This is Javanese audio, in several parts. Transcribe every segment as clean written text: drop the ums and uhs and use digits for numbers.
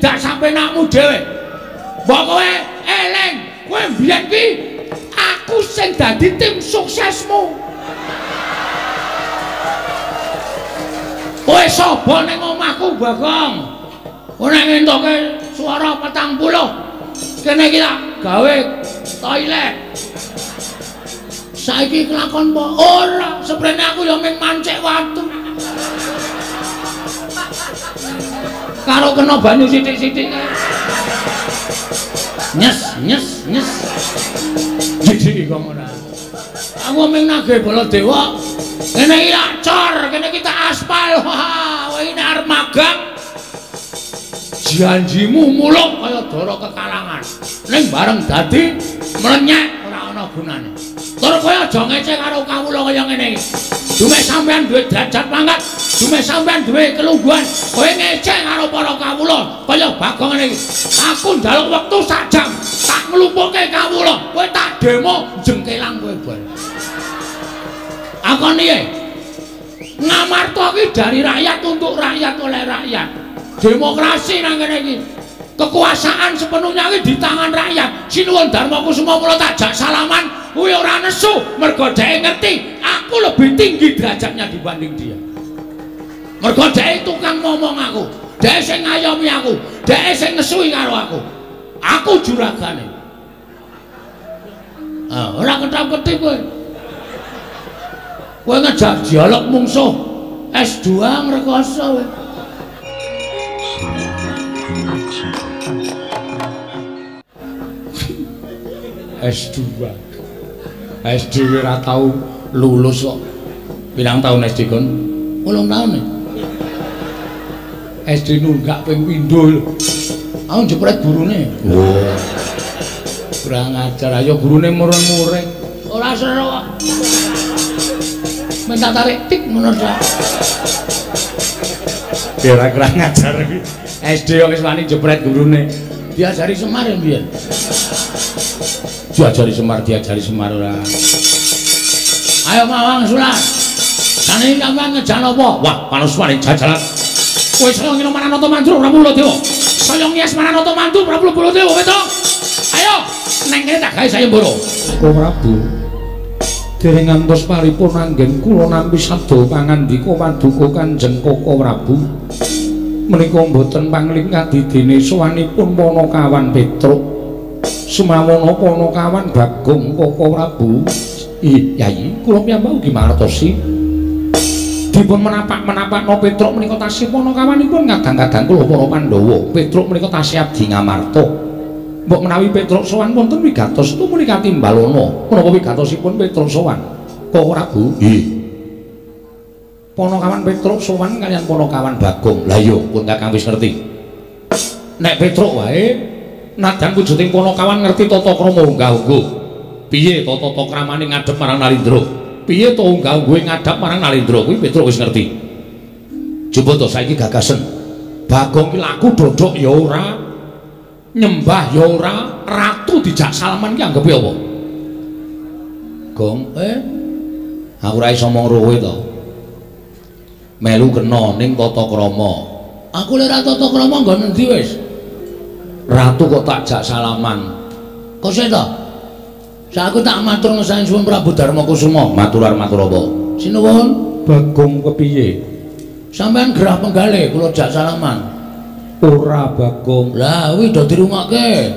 tindak sampenakmu dhewe. Mbok kowe eling, kowe mbiyen ki aku sing dadi tim suksesmu. Kowe sapa ning omahku, Bagong? Kowe nek ngentoke swara 40, kene iki tak gawe toilet. Saiki kelakon apa? Ora, seprene aku ya mung mancik watu. Karo kena banyu sithik-sithik kae. Nyes, nyes, nyes. Jijik kok ora. Aku mung nagih Baladewa. Kene iki tak cor, kene iki tak aspal. Wah, kowe iki nek arep magang janjimu muluk kaya dara kekalangan. Ning bareng dadi mlenyek ora ana gunane. Tur kowe aja ngece karo kawula kaya ngene iki. Dumeh sampean duwe derajat pangkat, dumeh sampean duwe kelungguhan, kowe ngece karo para kawula kaya Bagong ngene iki. Aku njaluk wektu sak jam, tak nglumpukke kawula, kowe tak demo jengkelang kowe bar. Akon piye? Ngamarta iki dari rakyat untuk rakyat oleh rakyat. Demokrasi nang kene iki. Kekuasaan sepenuhnya iki di tangan rakyat. Sinuwun Darma Kusuma mula tak jak salaman kuwi ora nesu, mergo dheke ngerti aku lebih tinggi derajatnya dibanding dia. Mergo dheke tukang ngomong aku, dheke sing ngayomi aku, dheke sing nesui karo aku. Aku juragane. Ah, ora ketap-ketip kowe. Kowe ngejak dialog mungsuh S2 ngrekoso kowe. S2. SD ora tau lulus kok. Pirang taun SD kon? 8 taun. SD nunggak ping pindho lho. Aku jepret gurune. Oh. Kurang ajar, ayo gurune mureng-mureng. Ora seru kok. Minta tarik tik ngono ta. Ora kurang ajar iki. SD kok wis wani jepret gurune. Diajari Semar ya mbiyen. Diajari Semar, diajari Semar ora. Ayo Mawang Sulan. Sane sampean ngejan apa? Wah, panuswane jajalan. Kowe saya ngino Maranata Mandura Prabu Baladewa. Saya ngias Maranata Mandu Prabu Baladewa, weto. Ayo, neng kene tak gawe sayembara. Koko Prabu. Dereng ngantos paripurna anggen kula nampi sabda pangandika paduka Kanjeng Koko Prabu. Menika mboten pangling kadidene sowanipun Panakawan Petruk. Sumawana Panakawan Bagong Koko Prabu. Ih, Yayi, kula piyambak ugi mangertosi. Dipun menapak-menapakno Petruk menika tasih panakawanipun kadang-kadang kula para Pandhawa. Petruk menika tasih abdi Ngamarta. Mbok menawi Petruk sowan wonten wigatos tumuli katimbalana. Menapa wigatosipun Petruk sowan? Koko Prabu. Nggih. Panakawan Petruk sowan kaliyan Panakawan Bagong. Lah iya, pun Kakang wis ngerti. Nek Petruk wae nadyan wujuding Panakawan ngerti tata krama unggah-ungguh. Piye tata kramane ngadhep marang Nalindra? Piye to unggah-ungguhe ngadhep marang Nalindra? Kuwi Petruk wis ngerti. Coba to saiki gagasen. Bagong ki laku dodok ya ora, nyembah ya ora, ratu dijak salaman ki anggepe apa? Gong, aku ora iso omong kowe to. Melu kena ning tata krama. Aku lek ora tata krama nggon endi wis? Ratu kok tak jak salaman. Kok sik to? Saku tak matur ngesane suwun Prabu Darma Kusuma. Matur matur apa? Sinuwun. Bagong kepiye? Sampeyan gerah penggalih kula jak salaman. Ora Bagong. Lah kuwi do dirungokke.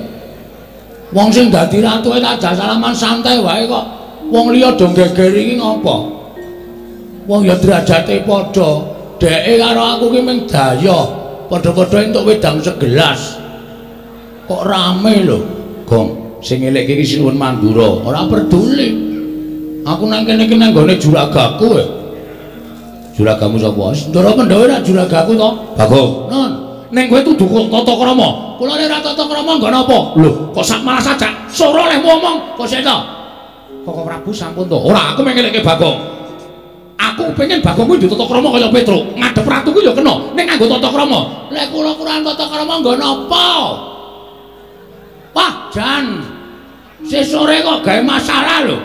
Wong sing dadi ratuke tak jak salaman santai wae kok. Wong liya do geger iki ngopo? Wong ya derajate padha. Dheke karo aku ki mung dayoh. Padha-padha entuk wedang segelas. Kok rame lho, Gong. Sing elek iki Sinuwun Mandura. Ora peduli. Aku nang kene iki nang nggone juragaku e. Juragamu sapa? Ndara Pandhawa ora juragaku to? Bagong. Non. Ning kowe tuduh tata krama. Kula ora tata krama nggon apa? Lho, kok sak malah sajak sora lehmu omong. Kok sik to? Koko Prabu sampun to. Ora, aku mengelekke Bagong. Aku pengen Bagong kuwi tata krama kaya Petruk. Ngadhep ratu kuwi ya kena ning nganggo tata krama. Lek kula kurang tata krama nggon apa? Wah, jan. Sesore kok gawe masalah lho.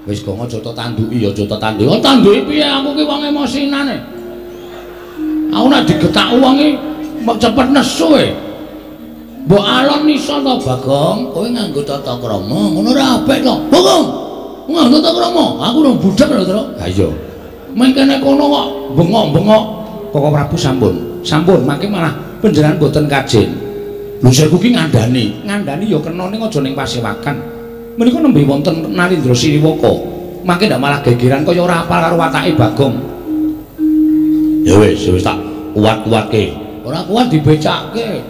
Wis gong aja tok tanduki, aja tok tanduki. Oh, tanduki piye aku ki wong emosinane. Aku nek digetak wong iki cepet nesu e. Mbok alon iso to, Bagong? Kowe nganggo tata krama, ngono ora apik to. Bagong, nganggo tata krama. Aku urung budhek lho, Tru. Ha iya. Mengkene kono kok bengok-bengok. Koko Prabu sampun. Sampun, mangke malah panjenengan mboten kajen. Lho sirku ki ngandani, ngandani ya kena ning aja ning pasewakan. Menika nembe wonten Narendra Siriwaka. Mangke ndak malah gegeran kaya ora apal karo watake Bagong. Ya wis, wis tak kuat-kuatke. Ora kuat dibecake.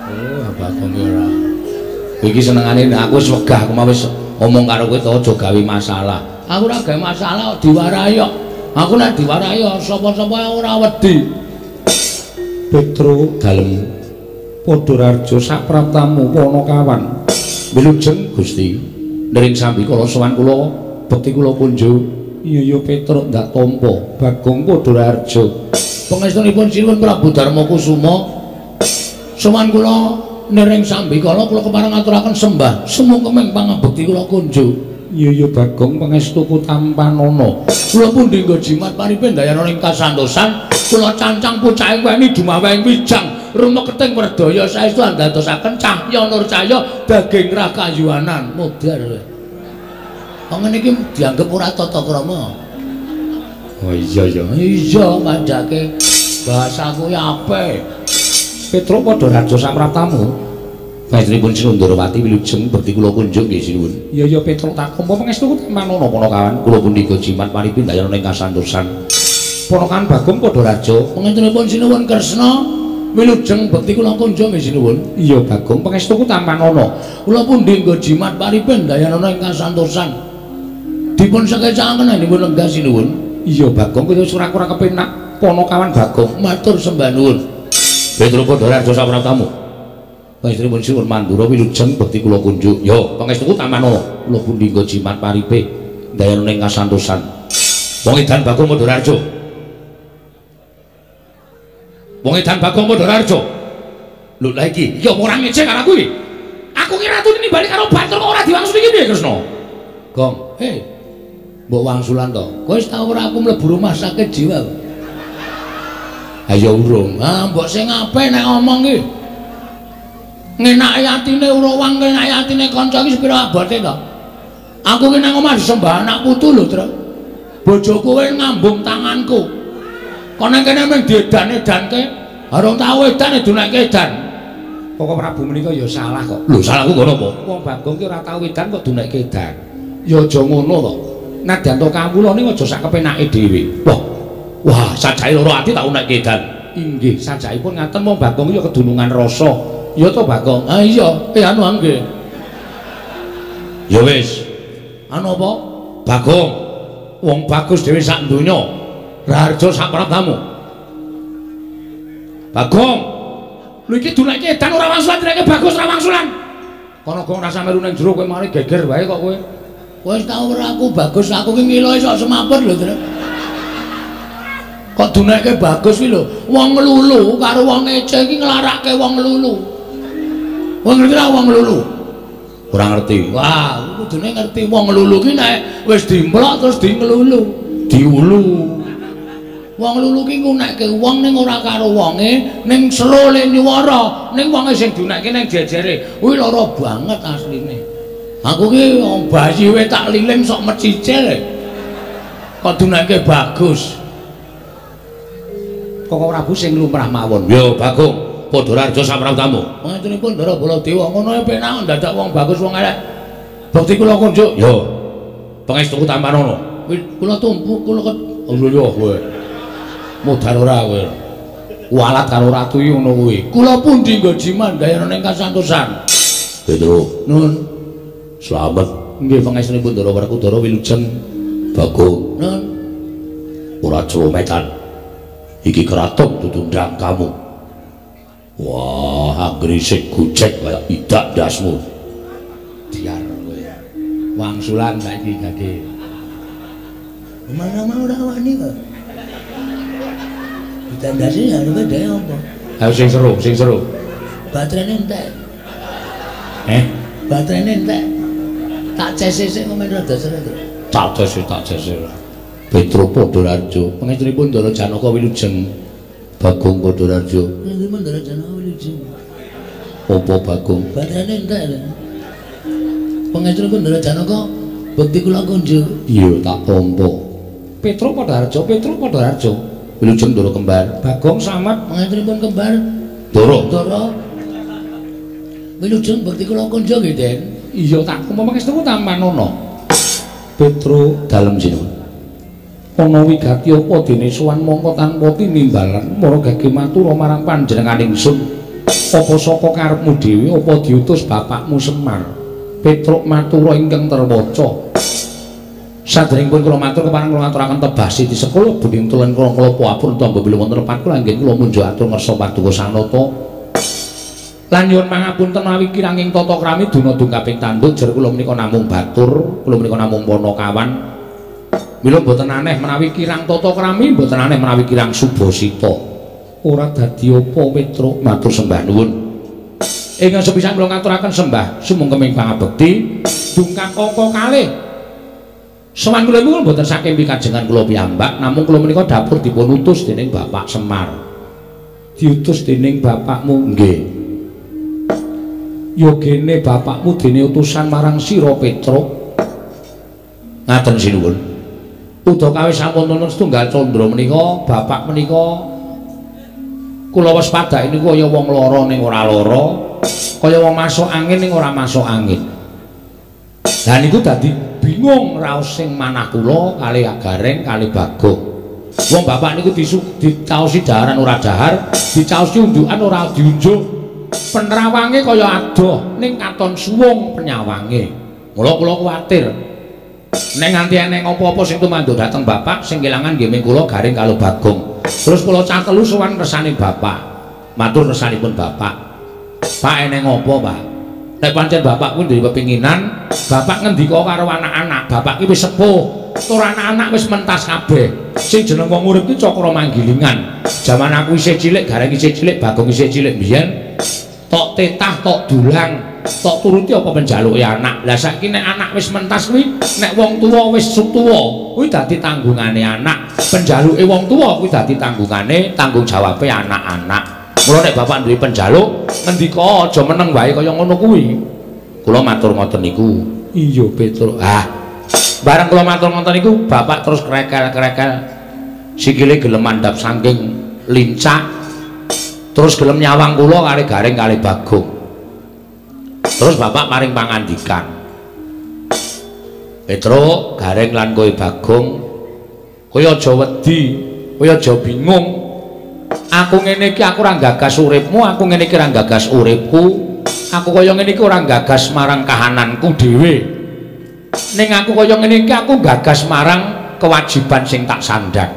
Oh, Bagong ki ora. Iki senengane aku wis wegah, aku mau wis omong karo kowe to aja gawe masalah. Aku ora gawe masalah kok diwarahi kok. Aku nek diwarahi sapa-sapa ora wedi. Petro dalem Padhararja sapraptamu Panakawan. Wilujeng Gusti. Nering sambikala sowan kula bekti kula kunjuk. Iya ya Petro ndak tampa Bagong Padhararja. Pangestunipun Sinuwun Prabu Darma Kusuma. Sowan kula nering sambikala kula kepareng ngaturaken sembah sumungkeming pangabekti kula kunjuk. Iya ya Bagong pangestuku tampanana. Kula pundi nggo jimat paripe ndayana ing kasantosan. Kula cancang pucake weni dumaweng wijang rumeketing werdaya saestu andadosaken cahya nur cahya daging rakayuwanan modar. Wong ngene iki dianggep ora tata krama. Oh iya ya. Iya kandhake bahasaku ya apik. Petro Padhararja sapraptamu. Panjenenganipun Sinundrawati wilujeng bekti kula kunjung nggih sinuwun. Iya ya Petro tak tampa pangestuku tampanana Panakawan. Kula pundi jimat paripe ndayana ing kasantosan. Panakawan Bagong Padhararja. Pangestunipun Sinuwun Kresna wilujeng bekti kula kunjung nggih sinuwun. Iya Bagong pangestuku tampanana. Kula pundi nggo jimat paripe ndayana ing kasantosan. Dipun sekecakaken dipun lenggah sinuwun. Iya Bagong kowe wis ora kurang kepenak Panakawan Bagong. Matur sembah nuwun. Petro Padhararja sapraptamu. Pangestunipun Sinuwun Mandura wilujeng bekti kula kunjuk. Yo pangestuku tampanana. Kula pundi nggo jimat paripe ndayana ing kasantosan. Wong edan Bagong Padhararja. Wong edan Bagong Padhararja. Lho lha iki, iki apa ora ngece karo aku iki? Aku ki ratu nimbali karo Batur kok ora diwangsuli iki piye Kresna? Gong, hei. Mbok wangsulan to. Kowe wis tau ora aku mlebu rumah sakit jiwa? Ha ya urung. Ah mbok sing apik nek omong ki. Ngenaki atine urawang, ngenaki atine kanca iki sepira abote to? Aku ki nang omah disembah anak putu lho, Tru. Bojoku kowe ngambung tanganku. Kono kene mung diedan-edanke, arung tau edan edunekke edan. Koko Prabu menika ya salah kok. Lho salahku ngono apa? Wong Bagong ki ora tau edan kok dunekke edan. Ya aja ngono to. Nadyan to kawula ning aja sak kepenake dhewe. Wah. Wah, sajake loro ati tak unekke edan. Inggih, sajakipun ngaten wong Bagong ya kedunungan rasa. Ya to Bagong? Ah iya, anu nggih. Ya wis. Anu apa? Bagong. Wong bagus dhewe sak donya. Raharja sak praptamu. Bagong. Lho iki duneke edan ora wangsulan, duneke bagus ora wangsulan. Kono gong rasa melu ning jero kowe mari geger wae kok kowe. Kowe wis tau ora aku bagus, aku ki ngiloe sok semaput lho, Tru. Kok duneke bagus ki lho. Wong nglulu karo wong ngece iki nglarake wong nglulu. Wong ngerti ra wong nglulu? Ora ngerti. Wah, kudune ngerti wong nglulu ki nek wis dimplok terus di nglulu, diulu. Wong nglulu ki ngunekke wong ning ora karo wonge, ning seru le nyuwara, ning wonge sing diunekke ning jejere. Kuwi lara banget asline. Aku ki bayi we tak liling sok mecicil. Kok duneke bagus. Koko Prabu sing lumrah mawon. Yo Bagong, Padhararja sapraptamu. Pangestunipun Ndara Baladewa ngono penak ndadak wong bagus wong elek. Bekti kula kunjuk. Yo. Pangestuku tampanana. Kula tumpu kula oh iya kowe. Modar ora kowe. Walat karo ratu iki ngono kuwi. Kula pundi nggo jimat ndayana ing kasantosan. Petro. Nun. Slamet. Nggih pangestunipun Ndara Werkudara wilujeng. Bagong. Nun. Ora clometan. Iki keraton ditundang kamu. Wah, anggere gojek kaya idak ndasmu. Diar kowe. Wangsulan saiki gage. Mana mau ora wani kok. Ditandasi ya arep dhewe apa? Ayo sing seru, sing seru. Baterainya entek. Eh? Baterainya entek. Tak cese sik komen rada seru. Tak cese, tak cese. Petro Padhararja, pangestunipun Ndara Janaka wilujeng. Bagong Padhararja. Pangestunipun Ndara Janaka wilujeng. Apa Bagong? Baterane entek. Pangestunipun Ndara Janaka bekti kula kunjuk. Iya, tak tampa. Petruk Padharjo, Petruk Padharjo. Wilujeng Ndara kembar. Bagong Samad pangestunipun kembar. Ndara. Ndara. Wilujeng bekti kula kunjuk nggih, Den. Iya, tak tampa pangestuku tampanana. Petruk dalem sinuwun. Ana wigati apa dene sowan mongko tanpa tinimbalan mara gage matur marang panjenengan ingsun. Apa saka karepmu dhewe apa diutus bapakmu Semar? Petruk matura ingkang terwaca. Sadèrèngipun kula matur kepareng kula ngaturaken tebah siti sekula bening tulen kula klapa apun tangga bilih wonten lepat kula anggen kula munjuk atur ngersa paduka sanata. Lan nyuwun pangapunten mawi kiranging tata krami duna dungkaping tanduk jer kula menika namung batur, kula menika namung panakawan. Mila mboten aneh menawi kirang tata krami, mboten aneh menawi kirang subasita. Ora dadi apa Petruk matur sembah nuwun. Ingkang sepisan kula ngaturaken sembah sumangkeming pangabekti dungkap angka kalih. Sowan kula niku mboten saking pikajengan kula piyambak, namung kula menika dapur dipun utus dening Bapak Semar. Diutus dening bapakmu? Nggih. Ya gene bapakmu dene utusan marang sira Petruk. Ngaten sinuwun. Udakawis sampun wonten setunggal candra menika, bapak menika kula waspadake niku kaya wong lara ning ora lara, kaya wong masuk angin ning ora masuk angin. Lah niku dadi bingung raos sing manah kula kalih Gareng kalih Bagong. Wong bapak niku dicaosi daharan ora dahar, dicaosi unjukan ora diunjuk. Penerawange kaya adoh ning katon suwung penyawange. Mula kula kuwatir nek nganti eneng apa-apa sing tumanduk dhateng bapak sing kelangan nggih ming kula Gareng karo Bagong. Terus kula cah telu sowan kersane bapak. Matur kersanipun bapak. Pak eneng apa, Pak? Nek pancen bapak kuwi duwe pepinginan, bapak ngendika karo anak-anak, bapak ki wis sepuh, tur anak-anak wis mentas kabeh. Sing jeneng wong urip ki cakra manggilingan. Jaman aku isih cilik, Gareng isih cilik, Bagong isih cilik mbiyen, tok tetah, tok dulang, tok turuti apa penjaluke anak. Lah saiki nek anak wis mentas kuwi, nek wong tuwa wis tuwa, kuwi dadi tanggungane anak. Penjaluke wong tuwa kuwi dadi tanggungane, tanggung jawabe anak-anak. Mula nek bapak duwe penjaluk, ngendika aja meneng wae kaya ngono kuwi. Kula matur ngoten niku. Iya, Petruk. Ah. Bareng kula matur ngoten niku, bapak terus krekel-krekel. Sikile gelem mandhap saking lincak. Terus gelem nyawang kula kali Gareng kali Bagong. Terus bapak paring pangandikan. Petruk, Gareng lan kowe Bagong, kowe aja wedi, kowe aja bingung. Aku ngene iki aku ora gagas uripmu, aku ngene iki ora gagas uripku. Aku kaya ngene iki ora gagas marang kahananku dhewe. Ning aku kaya ngene iki aku gagas marang kewajiban sing tak sandhang.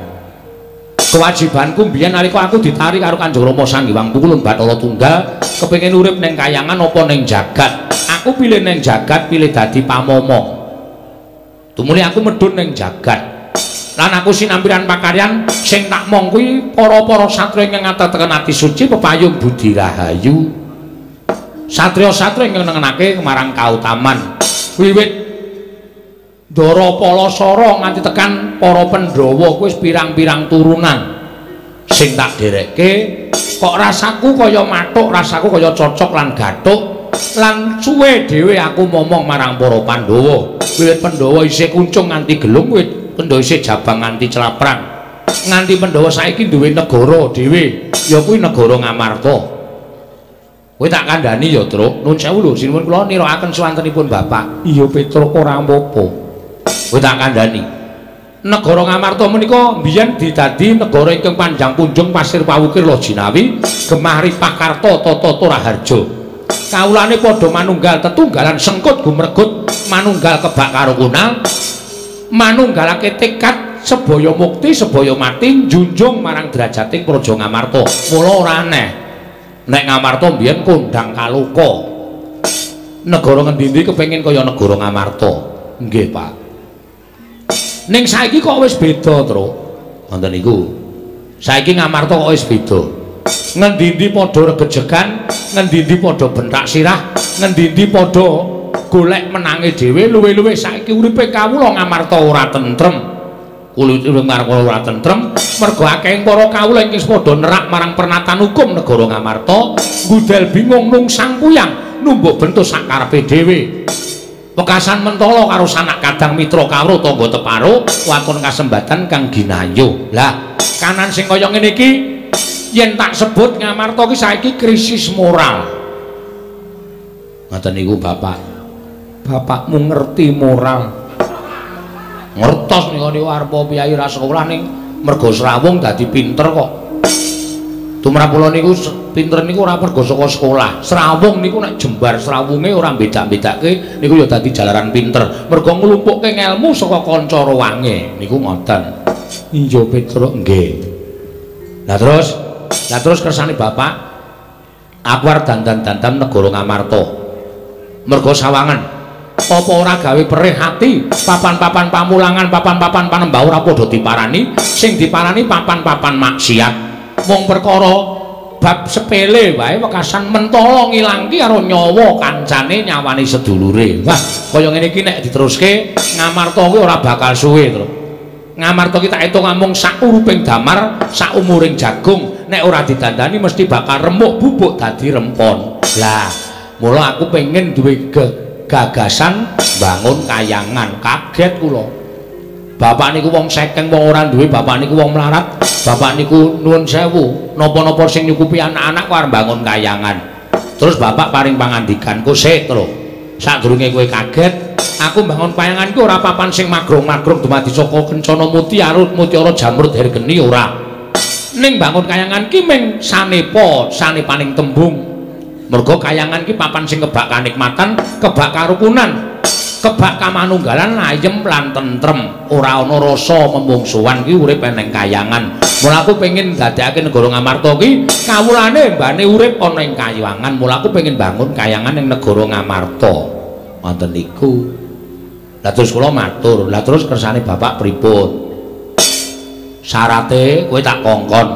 Kewajibanku mbiyen nalika aku ditarik karo Kanjeng Rama Sang Hyang Pukulun Bathara Tunggal, kepengin urip ning kayangan apa ning jagat. Aku pilih ning jagat, pilih dadi pamomo. Tumuli aku medhun ning jagat. Lan aku sinampiran pakaryan sing tak mong kuwi para-para satriya ingkang ngateteken ati suci pepayung budi rahayu. Satriya-satriya ingkang nengenake marang kautaman. Wiwit Ndara Palasara nganti tekan para Pandhawa kuwi wis pirang-pirang turunan sing tak derekke kok rasaku kaya mathuk, rasaku kaya cocok lan gathuk lan suwe dhewe aku momong marang para Pandhawa. Wiwit Pandhawa isih kuncung nganti gelung, wiwit Pandhawa isih jabang nganti celaprang, nganti Pandhawa saiki duwe negara dhewe, ya kuwi negara Ngamarta. Kowe tak kandhani ya, Truk. Nuwun sewu lho, sinuwun kula nirakaken suwantenipun bapak. Iya, Petruk, ora apa-apa. Kowe tak kandhani. Negara Ngamarta menika mbiyen didadi negara ingkang panjang punjung pasir pawukir Lojinawi, gemah ripah karta tata raharja. Kawulane padha manunggal tetunggalan sengkut gumregut, manunggal kebak karo kunal, manunggalake tekad sebaya mukti sebaya mati njunjung marang derajating Praja Ngamarta. Mula ora aneh nek Ngamarta mbiyen kondang kaloka. Negara ngendi-endi kepengin kaya negara Ngamarta. Nggih, Pak. Ning saiki kok wis beda, Truk. Wonten niku. Saiki Ngamarta kok wis beda. Ngendi-endi padha regejegan, ngendi-endi padha bentak sirah, ngendi-endi padha golek menange dhewe, luwih-luwih saiki uripe kawula Ngamarta ora tentrem. Kulit urip marang ora tentrem mergo akeh para kawula ingkang padha nerak marang pernatan hukum negara Ngamarta, gudel bingung nungsang puyang numbuk bentuk sak karepe dhewe. Wekasan mentala karo sanak kadang mitra kawruh tangga teparo waton kasembatan kang ginayo. Lah, kanan sing kaya ngene iki yen tak sebut Ngamarta ki saiki krisis moral. Ngoten niku Bapak. Bapakmu ngerti moral. Ngertos niku niku arep piyayi ra sekolah ning mergo srawung dadi pinter kok. Tumrap kula niku pinter niku ora mergo saka sekolah. Srawung niku nek jembar srawunge ora beda-bedake niku ya dadi jalaran pinter. Mergo nglumpukke ngelmu saka kanca ruwange niku ngoten. Iya Petruk nggih. Lah terus kersane Bapak aku arep dandan-dandan negara Ngamarta. Mergo sawangan apa ora gawe perih ati papan-papan pamulangan, papan-papan panembah ora padha diparani, sing diparani papan-papan maksiat. Mung perkara bab sepele wae wekasan mentala ngilangki karo nyawa kancane, nyawane sedulure. Wah, kaya ngene iki nek diteruske Ngamarta kuwi ora bakal suwe, Tru. Ngamarta ki tak etung amung sak uruping damar, sak umuring jagung, nek ora didandani mesti bakal remuk bubuk dadi rempon. Lah, mula aku pengen duwe gagasan bangun kayangan. Kaget kula. Bapak niku wong sekeng, wong ora duwe, bapak niku wong melarat, bapak niku nuwun sewu, napa-napa sing nyukupi anak-anak kok arep bangun kayangan. Terus bapak paring pangandikan, "Ku sik, Tru. Sadurunge kowe kaget, aku bangun kayangan ku ora papan sing magrong-magrong dumadi saka kencana mutiara, mutiara jamrud hergeni ora. Ning bangun kayangan ki ming sanepa, sanepaning tembung. Mergo kayangan ki papan sing kebak kanikmatan, kebak karukunan, kebak kamanunggalan, ayem lan tentrem, ora ana rasa memungsuhan ki urip eneng kayangan. Mula aku pengen ndadekake negara Ngamarta ki kawulane mbane urip ana ing kayangan. Mula aku pengen bangun kayangan ing negara Ngamarta." Wonten niku. Lah terus kula matur, "Lah terus kersane Bapak pripun?" "Syarate kowe tak kongkon."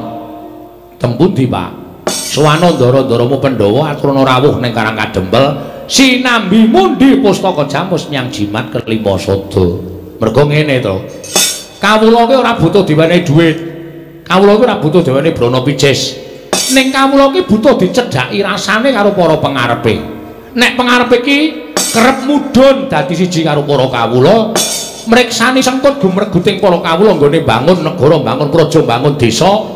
"Teng pundi, Pak?" "Suwana ndara-ndaramu Pandhawa aturana rawuh ning Karang Kadempel sinambi mundi pustaka jamus nyang jimat kelima sada." Mergo ngene to. Kawula ki ora butuh diwenehi dhuwit. Kawula ki ora butuh diwenehi brana picis. Ning kawula ki butuh dicedhaki rasane karo para pengarepe. Nek pengarepe ki kerep mudhun dadi siji karo para kawula, mriksani sengkut gumreguting para kawula nggone bangun negara, bangun praja, bangun desa,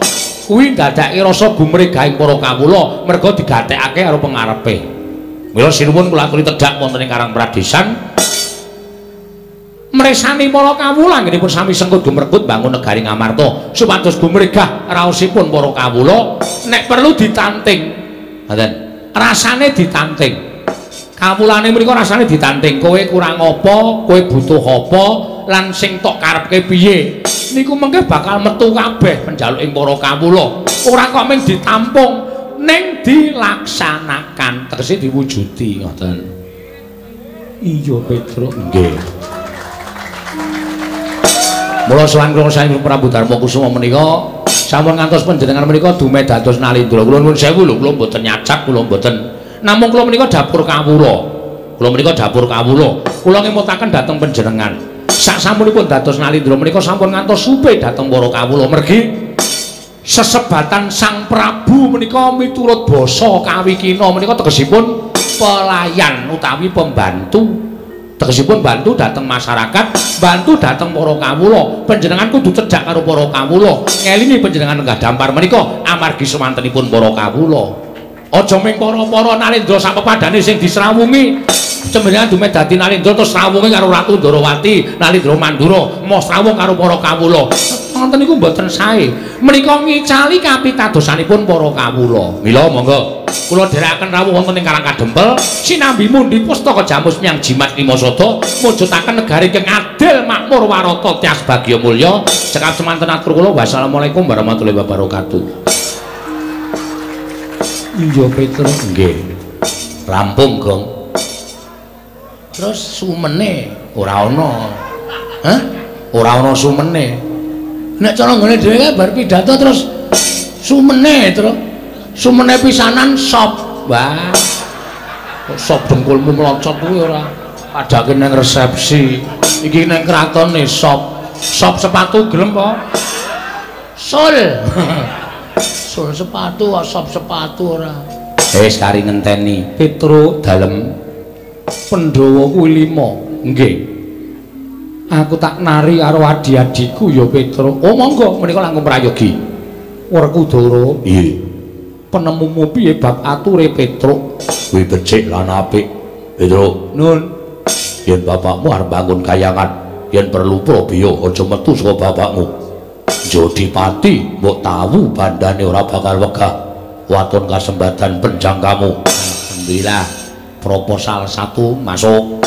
kuwi ndadekake rasa gumregahing para kawula merga digatekake karo pengarepe. Mila sinuwun kula aturi tedhak wonten ing Karang Pradesan mresani para kawula anggenipun sami sengkut gumregut bangun negari Ngamarta supados gumregah raosipun para kawula, nek perlu ditanting. Ngoten. Rasane ditanting. Kawulane mriku rasane ditanting, kowe kurang apa, kowe butuh apa, lan sing tok karepke piye. Niku mengke bakal metu kabeh penjaluking para kawula. Ora kok mung ditampung, ning dilaksanakan, tegese diwujudi ngoten. Iya Petruk nggih. Mula sowan kula saking Prabu Darma Kusuma menika sampun ngantos panjenengan menika dumedados Nalindra. Kula nuwun sewu lho, kula mboten nyacat, kula mboten. Namung kula menika dapur kawula. Kula menika dapur kawula. Kula ngemutaken dhateng panjenengan. Sak sampunipun dados Nalindra menika sampun ngantos supe dhateng para kawula. Mergi sesebatan Sang Prabu menika miturut basa kawikina menika tegesipun pelayan utawi pembantu. Tegesipun bantu dhateng masyarakat, bantu dhateng para kawula. Panjenengan kudu cedhak karo para kawula. Ngelingi panjenengan lenggah dampar menika amargi semantenipun para kawula. Aja ming para-para Nalindra sapepadane sing disrawungi. Cembengan dumeh dadi Nalindra terus srawunge karo Ratu Ndorowati, Nalindra Mandura, moh srawung karo para kawula. Ngoten niku mboten sae. Menika ngicali kapitadosanipun para kawula. Mila monggo kula dherekaken rawuh wonten ing Karang Kadempel sinambi mundi pustaka jamus nyang jimat lima sada mujudaken negari ingkang adil makmur warata tias bagya mulya. Cekap semanten atur kula. Wassalamualaikum warahmatullahi wabarakatuh. Iya Petruk nggih. Rampung, Gong. Terus sumene ora ana. Hah? Ora ana sumene. Nek cara nggone dhewe kae bar pidato terus sumene, Truk. Sumene pisanan sop. Wah. Kok sop dengkulmu mlocot kuwi ora. Padake nang resepsi. Iki nang kratone sop. Sop sepatu gelem po? Sul. Sul sepatu kok sop sepatu ora. Wis kari ngenteni Petruk dalem Pandhawa kuwi 5. Nggih. Aku tak nari karo adi-adiku ya Petruk. Oh monggo menika langkung prayogi. Werkudara. Nggih. Penemumu piye bab ature Petruk? Kuwi becik lan apik. Petruk, nun. Yen bapakmu arep bangun kayangan, yen perlu probio aja metu saka bapakmu. Jodipati mbok tawu bandane ora bakal wegah. Waton kasembadan penjangkamu. Alhamdulillah, proposal 1 masuk.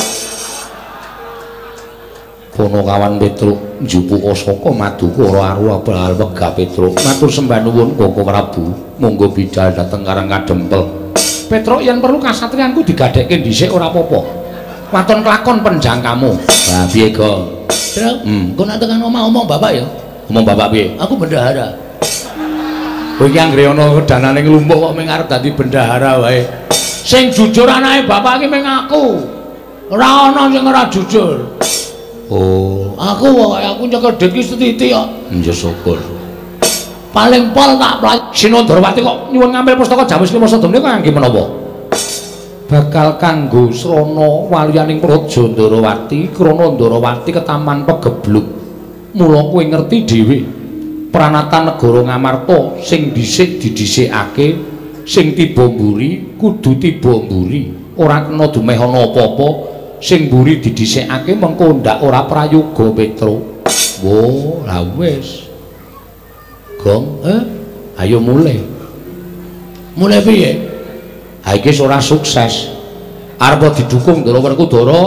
Ponokawan Petruk njupuka saka maduka ora aru bakal wegah Petruk. Matur sembah nuwun Koko Prabu, monggo bidal dhateng Karang Kadempel. Petruk yen perlu kasatriyanku digadhekke dhisik ora apa-apa. Waton kelakon penjangkamu. Lah piye, Gong? Truk, engko nek tekan omah omong bapak ya. Omong bapak piye? Aku bendahara. Kowe iki anggere ana danane nglumpuk kok mung arep dadi bendahara wae. Sing jujur anake bapak iki mung aku. Ora ana sing ora jujur. Oh, aku pokoke aku nyekel dhit iki sethithik kok. Ya syukur. Paling pol tak Sinundrawati kok nyuwun ngambil pustaka Jamus Lima Sada menika kangge menapa? Bakal kanggo srana waliyaning Praja Ndarawati, krana Ndarawati ketaman pegebluk. Mula kowe ngerti dhewe pranatan negara Ngamarta sing dhisik didhisikake, sing tiba mburi kudu tiba mburi, ora kena dumeh ana apa-apa. Sing mburi didhisikake mengko ndak ora prayoga Petruk. Wo, lah wis. Gong, ayo mulih. Mulih piye? Ha iki ora sukses. Arep didukung Ndara Werkudara,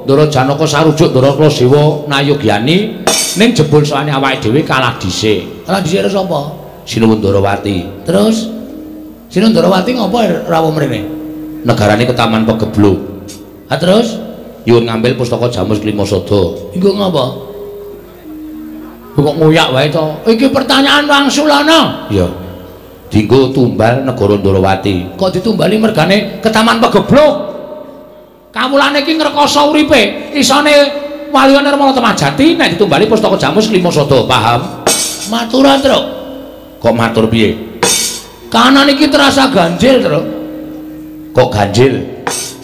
Ndara Janaka sarujuk Ndara Klasewa Nayogyani, ning jebul soane awake dhewe kalah dhisik. Kalah dhisik karo sapa? Sinuwun Ndarawati. Terus Sinuwun Ndarawati ngopo rawuh mrene? Negarane ketaman pegebluk. Ha terus nyuwun ngambil pustaka Jamus Lima Sada. Iku ngopo? Kok ngoyak wae to? Iki pertanyaan wangsulana. Iya. Dinggo tumbal negara Ndarawati. Kok ditumbali mergane ketaman pegebluk? Kawulane iki ngrekoso uripe. Isone Waliya Nirmala Temajati nek ditumbali pustaka Jamus Lima Sada, paham? Matur, Truk. Kok matur piye? Kanan iki terasa ganjil, Truk. Kok ganjil?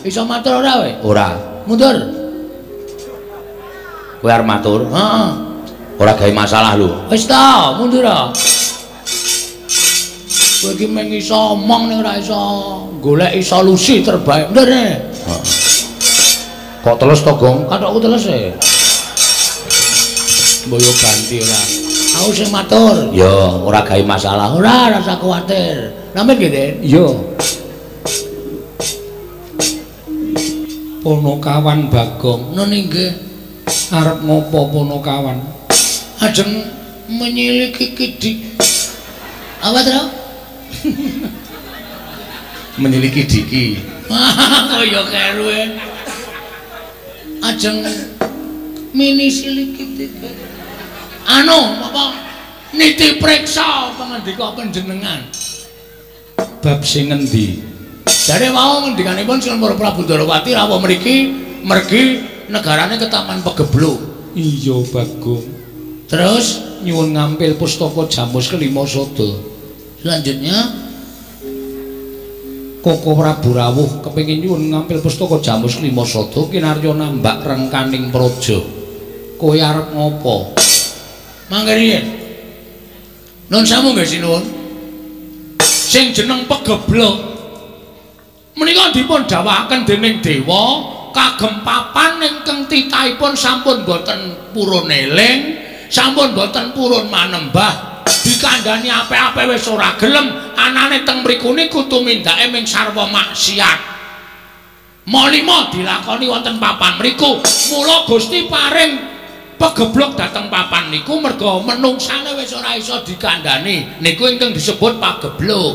Iso matur ora kowe? Ora. Mundur. Kowe arep matur? Heeh. Ora gawe masalah lho. Wis ta, mundur ah. Kowe iki mung iso omong ning ora iso goleki solusi terbaik. Mundur. Heeh. Kok teles to, Gong? Kathokku teles e. Mbok yo ganti ora. Aku sing matur. Ya, ora gawe masalah. Ora, rasa kuwatir. Nampen nggih, Den? Iya. Ponokawan Bagong. Nun inggih. Arep ngopo Ponokawan? Ajeng menyiliki kidik. Apa, Tru? Menyiliki diki. Kaya keruwe. Ajeng mini siliki diki. Anu, apa? Niti preksa pangandika panjenengan. Bab sing ngendi? Jare wau ngendikanipun Sinuwun Prabu Ndarawati rawuh mriki mergi negarane ketaman pegebluk. Iya, Bagong. Terus nyuwun ngampil pustaka Jamus Kelima Sada. Selanjutnya Koko Prabu rawuh kepengin nyuwun ngampil pustaka Jamus Kelima Sada kinarya nambak rengkaning praja. Kowe arep ngopo? Mangke riyen. Nun sewu nggih sinuwun. Sing jeneng pegebluk menika dipun dawuhaken dening dewa kagem papan ingkang titahipun sampun boten purun eling, sampun boten purun manembah, dikandhani apik-apik wis ora gelem, anane teng mriku niku tumindake ming sarwa maksiat. Malima dilakoni wonten papan mriku. Mula Gusti paring pegebluk dhateng papan niku merga menungsane wis ora iso dikandhani. Niku ingkang disebut pagebluk.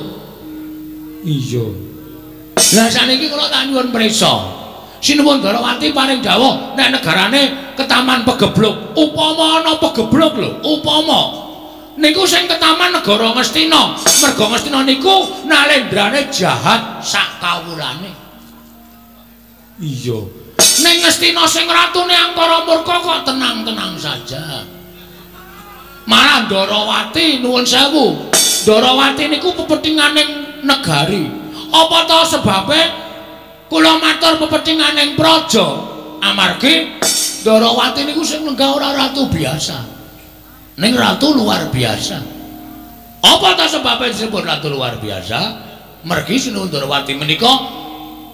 Iya. Lah saniki kula tak nyuwun prisa. Sinuwun Ndarawati paring dawuh nek negarane ketaman pegebluk. Upama ana pegebluk lho, upama niku sing ketaman negara Ngastina. Merga Ngastina niku nalendrane jahat sak kawulane. Iya. Ning Ngastina sing ratune angkara murka kok tenang-tenang saja. Malah Ndarawati nuwun sewu. Ndarawati niku pepethinganing negari. Apa ta sebabe kula matur pepethinganing praja? Amargi Ndarawati niku sing lenggah ora ratu biasa. Ning ratu luar biasa. Apa ta sebabe disebut ratu luar biasa? Mergi Sinuwun Ndarawati menika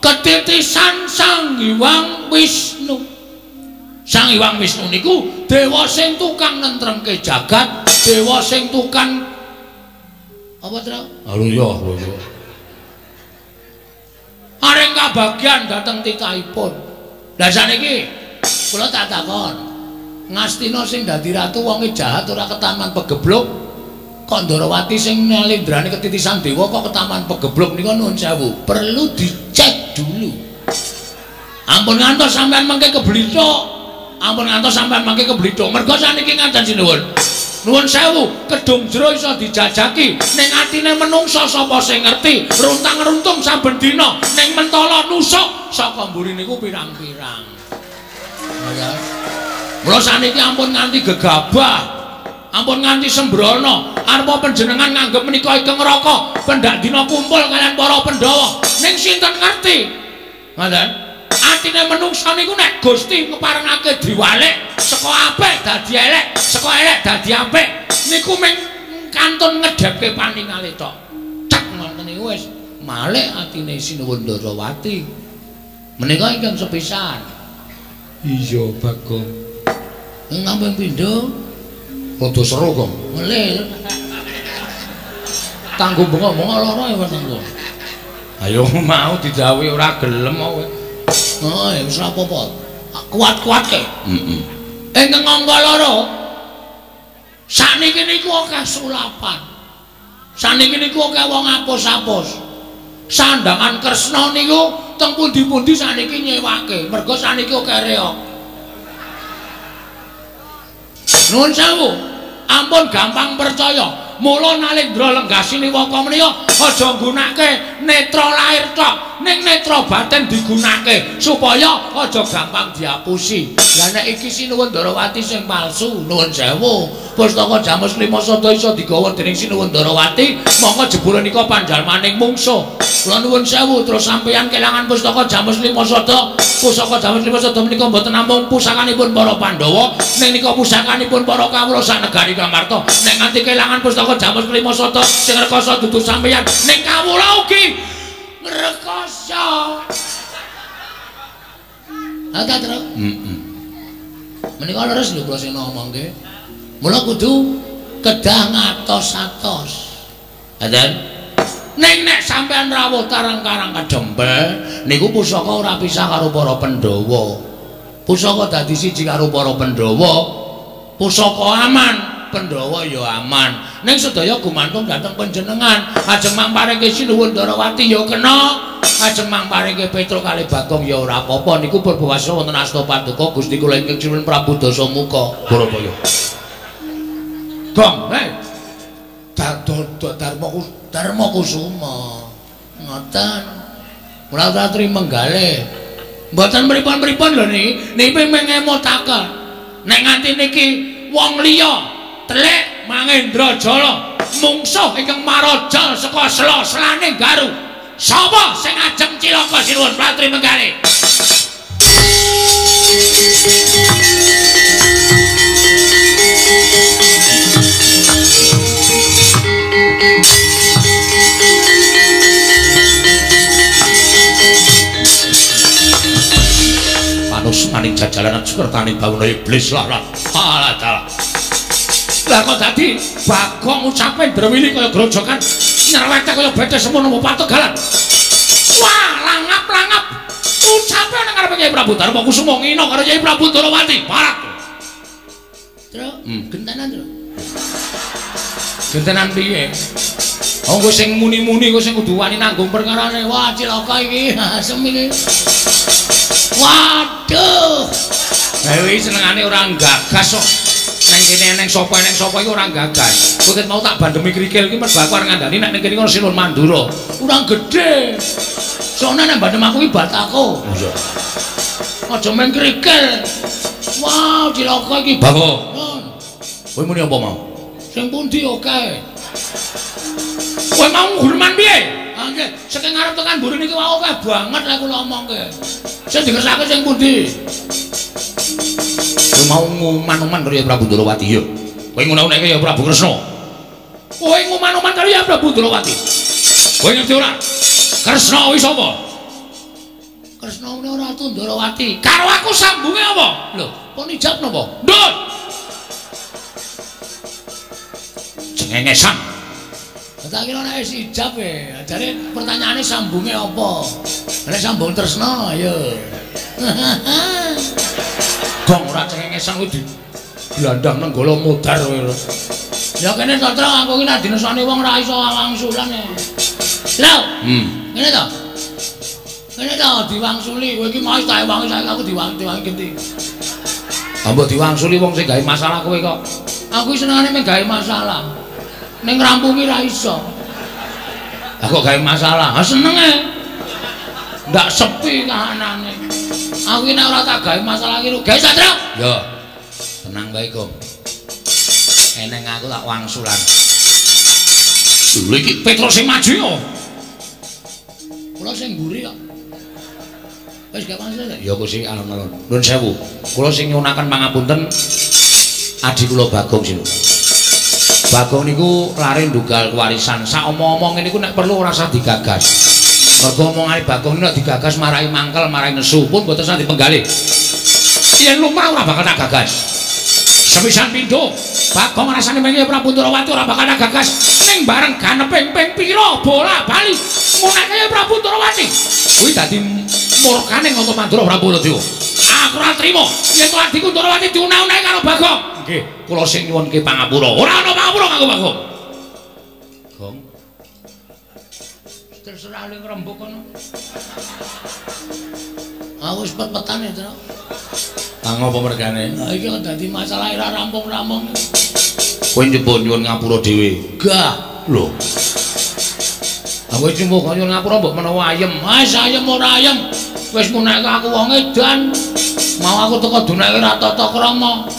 ketitisan Sang Hyang Wisnu. Sang Hyang Wisnu niku dewa sing tukang nentremke jagat, dewa sing tukang apa, Tru? Halo ya, ya. Areng kabagyan dhateng titahipun. Lah saniki kula tak takon. Ngastina sing dadi ratu wonge jahat ora ketaman pegebluk. Kok Ndarawati sing nalendrane ketitisan dewa kok ketaman pegebluk nika nuwun sewu. Perlu dicek dulu. Ampun ngantos sampean mengke keblithuk. Ampun ngantos sampean mangke keblithuk. Mergo saniki ngaten sinuwun. Nuwun sewu, kedung jero iso dijajaki, ning atine menungsa sapa sing ngerti, runtang-runtung saben dina ning mentala nusuk saka mburi niku pirang-pirang. Mula saniki ampun nganti gegabah. Ampun nganti sembrono. Arepa panjenengan nganggep menika ingkang neraka, pendak dina kumpul kalian para Pandhawa. Ning sinten ngerti? Ngoten. Atine menungsa niku nek Gusti ngeparengake diwalik saka apik dadi elek, saka elek dadi apik, niku mung kantun ngedhepke paningale tok. Cek ngoten niku wis malik atine Sinuwun Ndarawati. Menika ingkang sepisan. Iya, Bagong. Ngampun pindho. Rada seru kok. Melih. Tanggo bengok-bengok lara ya wetengku. Ayo mau didhawuhi ora gelem kowe. Oh, ya wis ora apa-apa. Kuat-kuatke. Heeh. Ingkang angka loro. Sakniki niku akeh sulapan. Sakniki niku akeh wong apus-apus. Sandangan Kresna niku teng pundi-pundi sakniki nyewake. Mergo sakniki akeh reok. Nuwun sewu. Ampun gampang percaya. Mula Nalendra lenggah siniwaka menika aja nggunakake netra lahir tok, ning netra batin digunakake supaya aja gampang diapusi. Lah nek iki Sinuwun Ndarawati sing palsu, nuwun sewu. Pustaka Jamus Lima Sada iso digawa dening Sinuwun Ndarawati, mongko jebule nika panjalmaning mungsuh. Kula nuwun sewu, terus sampeyan kelangan pustaka Jamus Lima Sada. Pusaka Jamus Lima Sada menika mboten namung pusakanipun para Pandhawa, ning nika pusakanipun para kawula sak negari Ngamarta. Nek nganti kelangan pustaka Jamus Lima Sada sing rekoso dudu sampeyan, ning kawula ugi ngrekoso. Ha ta, Tru? Heeh. Menika leres lho kula sing ngomongke. Mula kudu kedah ngatos-atos. Ngaten. Ning nek sampeyan rawuh tarang-karang kedempel niku pusaka ora pisah karo para Pandhawa. Pusaka dadi siji karo para Pandhawa. Pusaka aman, Pandhawa ya aman. Ning sedaya gumantung dhateng panjenengan. Ajeng mangparengke Sinuwun Ndarawati ya kena, ajeng mangparengke Petruk kalih Bagong ya ora apa-apa. Niku purbawasa wonten asta paduka Gusti kula ingkang Sinuwun Prabu Dasamuka. Bharataya. Gong, hei. Darma Kusuma. Ngoten. Mula atri menggale. Mboten mripon-mripon lho niki, niki mengemutaken. Nek nganti niki wong liya telik Mangendra Jala mungsuh ingkang marajal saka sela-selane Garu. Sapa sing ajeng cilaka Sinuwun Pratri Menggale? Manus maning jajalanan sukertane bawana iblis lah lah. Alah dalah. Lah kok dadi Bagong ucape ndrewili kaya grojokan nyerwete kaya bete semono pategalan. Wah, langap-langap ucape nang ngarepe Kyai Prabu Darma Kusuma ngina karo Kyai Prabu Ndarawati. Parak. Tru, gentenan, Tru. Gentenan piye? Oh, kowe sing muni-muni kowe sing kudu wani nanggung perkarane. Wah, cilaka iki, asem iki. Waduh. Lah iki senengane ora gagas kok. Neng kene eneng sapa iki ora gagas. Kowe ket mau tak bandemi krikil iki mergo aku arep ngandani nek ning kene ono Sinuwun Mandura. Ora gedhe. Soale nek bandem aku iki batako. Iya. Aja main krikil. Wah, cilaka iki. Bagong. Kowe muni apa mau? Sing pundi oke? Kowe mau ngurman piye? Ah nggih, saking ngarep tekan mburi niki wae akeh banget lek kula omongke. Sing dikersake sing pundi? Kowe mau nguman-uman karo Prabu Ndorowati ya. Kowe ngono-ngono ya Prabu Kresna. Kowe nguman-uman karo ya Prabu Ndorowati. Kowe ngerti ora? Kresna kuwi sapa? Kresna kuwi Ratu Ndorowati. Karo aku sambunge apa? Lho, pun ijab napa? Ndut. Cengengesan. Tak kira nek wis ijab e. Jare pertanyaane sambunge apa? Nek sambung tresna ayo. Gong ora cengengesan kuwi di blandang nenggala modar kowe. Ya kene to, Tru, aku iki nek dinesani wong ora iso wangsulan e. Lho. Ngene to. Ngene to diwangsuli, kowe iki mau tak ewangi saiki aku diwangi genti. Mbok diwangsuli wong sing gawe masalah kowe kok. Aku senengane mung gawe masalah. Ning ngrampungi ra iso. Lah kok gawe masalah? Ha senenge. Ndak sepi kahanane. Aku iki nek ora tak gawe masalah iki gawe Satrio. Ya. Tenang wae, Gong. Eneng aku tak wangsulan. Lho iki Petro sing maju yo. Kula sing mburi kok. Wis gak wangsulan. Ya Gusti alon-alon. Nuwun sewu. Kula sing nyuwunaken pangapunten adi kula Bagong sing. Bagong niku lare ndugal kewarisan. Sak omong-omong niku nek perlu ora usah digagas. Mergo omongane Bagong niku nek digagas marai mangkel, marai nesu pun mboten usah dipenggalih. Yen lumrah ora bakal tak gagas. Sepisan pindho, Bagong rasane mengi Prabu Ndorowati ora bakal tak gagas. Ning bareng ganeping ping pira bola-bali nguneke Prabu Ndorowati. Kuwi dadi murkane Ngata Mandura Prabu Baladewa. Aku ora trima yen to adhiku Ndorowati diunah-unahi karo Bagong. Nggih, kula sing nyuwunke pangapura. Ora ana pangapura kanggo Bagong. Gong. Terserah le ngrembug kono. Aku wis pet-petan ya, Tru. Ah ngopo mergane? Lah iki kok dadi masalah ora rampung-rampung. Kowe njupuk nyuwun ngapura dhewe. Gah. Lho. Aku wis njupuk nyuwun ngapura mbok menawa ayem. Wis ayem ora ayem. Wis muneke aku wong edan. Mau aku teko duneke ora tata krama.